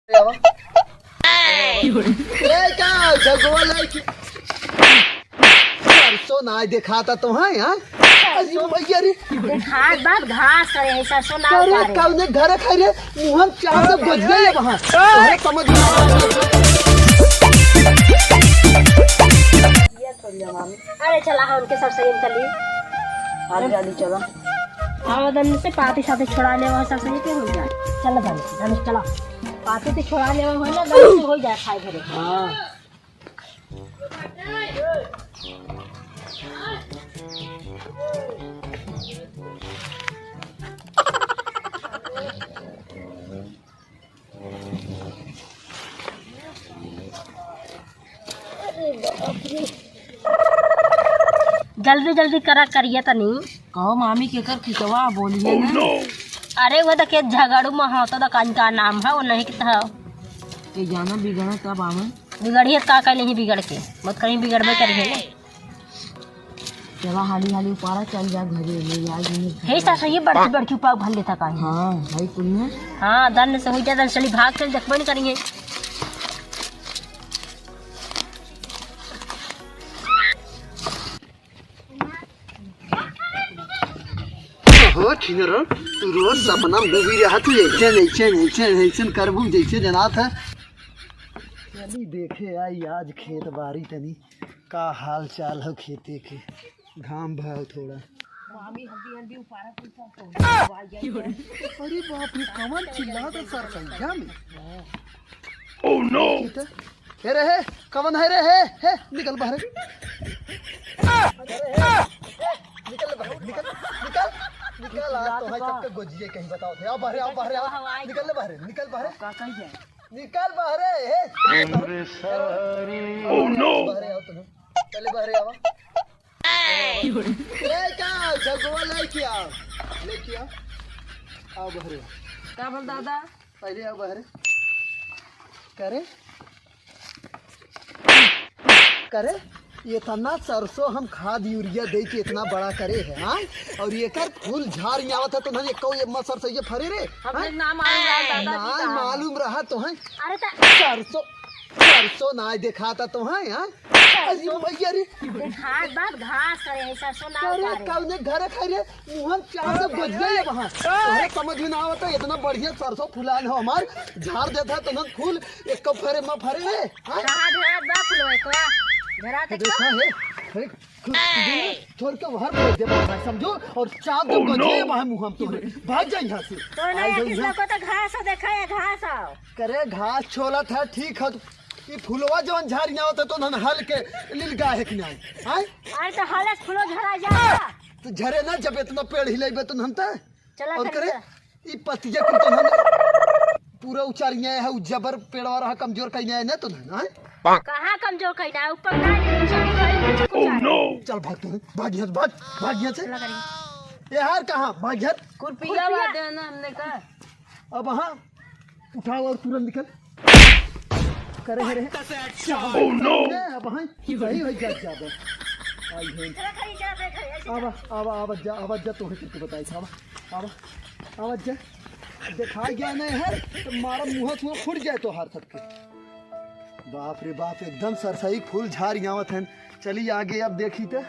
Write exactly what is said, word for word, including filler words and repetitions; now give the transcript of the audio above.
ए, का झगवा लाई के? सरसों नाहीं देखात तोहैं, हाँ? अरे भैया रे। देखात बात घास है, सरसों ना अरे उतारे। कौने घर है रे? मुहन चार से बज गए वहाँ। अरे समझ में अरे चला, हम उनके सब सही चली। हाली, हाली चला। हाँ, दन से पाती साथी छोड़ा ले, वहाँ सब सही के हो जाए। चल दन, दन चला। पाती तो छोड़ा ले, वहाँ ना दन से हो जाए खाए घरे। हाँ। जल्दी जल्दी करा करिया तनी। कहो मामी, केकर खिचवा बोलिए ना। अरे वो देखे झगड़ू में हो तो दुकान का नाम है, वो नहीं किता। के जाना बिगड़ा तब आवे। बिगड़िए का कहीं नहीं बिगड़ के, मत कहीं बिगड़बे करी है ना। चला हाली हाली उपारा चल जा घरे, ले जा घरे। हे सासु, ये बड़की बड़की उपाय भर लेता काहे? हाँ, भाई कुल में। हाँ, दन से हुई जा, दन चली भाग चल, देखबे नहीं करेंगे। हो छिनरो, तू रोज सपना में डूबी रहा, तू ऐसे, ऐसे, ऐसे, ऐसे करबू जैसे जनात है। चली देखे आई आज खेत बारी तनी। का हाल चाल हो खेते के? घाम भाव थोड़ा। मामी हल्दी हल्दी उपारा कुल सब तो। अरे बाप रे, कवन चिल्लात है सरसैया में? Oh no! हे रे हे, कवन है रे हे? हे, निकल बाहर। अरे हे, हे, निकल बाहर, निकल, निकल, निकल, आज तो भाई सबके गोजिए कहीं बताओ थे। आओ बाहर, आओ बाहर, आओ। निकल बाहर, निकल बाहर। का कही जाए? निकल बहरे, हे। Oh no! बहरे आओ तुम। चले बहरे आवा। ए, का झगवा लेके आओ। लेके आओ। आओ बहरे। का बोल दादा? पहले आओ बहरे। करे? करे? इतना सरसों हम खाद यूरिया दे के इतना बड़ा करे है, हाँ? और एकर फूल झाड़ ही आवत है, तो नहीं एको ये मत सरसों ये फरे रे, हमने हाँ? ना मालूम रहा, दादा जी ना कहाँ है। मालूम रहा तो है। अरे त सरसों, सरसों ना देखाता तो है, हाँ? सरसों अरे भैया रे। देखात बात घास करे है, सरसों ना अरे उतारे। कौने घर खाई रे? मुहन चार से बज गए वहाँ। तोहरे समझ में ना आवता, इतना बढ़िया सरसों फुलान हो हमार, झाड़ देता है तो फूल, एको फरे मा फरे रे, हाँ? कहाँ झाड़ बा फुलवा को? झाड़ के देखा है, है, खुद छोड़ के बाहर भेज दे, भाई, समझो, और चाप दे, बजे बाहर मुंह हम तोरे, भाग जा यहाँ से। तो नहीं, आई किस यहाँ। लोग को तो घास हो, देखा है, घास हो। करे, घास छोला था, ठीक है, तो ये फुलवा जवन झाड़िया होता, तो नन हल के लील गाहे कि नहीं, हाँ? अरे, तो हल से फुलवा झरा जा। तो झरे ना, जब इतना पेड़ हिलेबे, तो नन त चला और करी करे, जा। ई पतिया कुल तो हम पूरा उचारिया है, उ जबर पेड़वा रहा, कमजोर कहीं है ना तो ना, हैं? कहाँ कमजोर कहीं ना, ऊपर ना, नीचे कहीं, नीचे कुछ Oh no! चल भाग तू, भाग यहाँ से, भाग, भाग यहाँ से। चला करी। ये हार कहाँ? भाग यहाँ। खुरपिया खुरपिया। बाटे ना हमने का। अब हाँ, उठाओ और तुरंत निकल। करे है रे। Oh no! अब हाँ, सही हो जा, जा बे। आई है। चला करी, चला करी, ऐसे आवा, आवा, आवा जा, आवा जा, तोहे कुछ बताई था, आवा। आवा, आवा जा। देखा गया नहीं है, तो मारा मुँह छुआ फूट जाए तो हार सबके। बाप रे बाप, एकदम सरसई फूल झार आवत हैं। चली आगे अब देखी तो।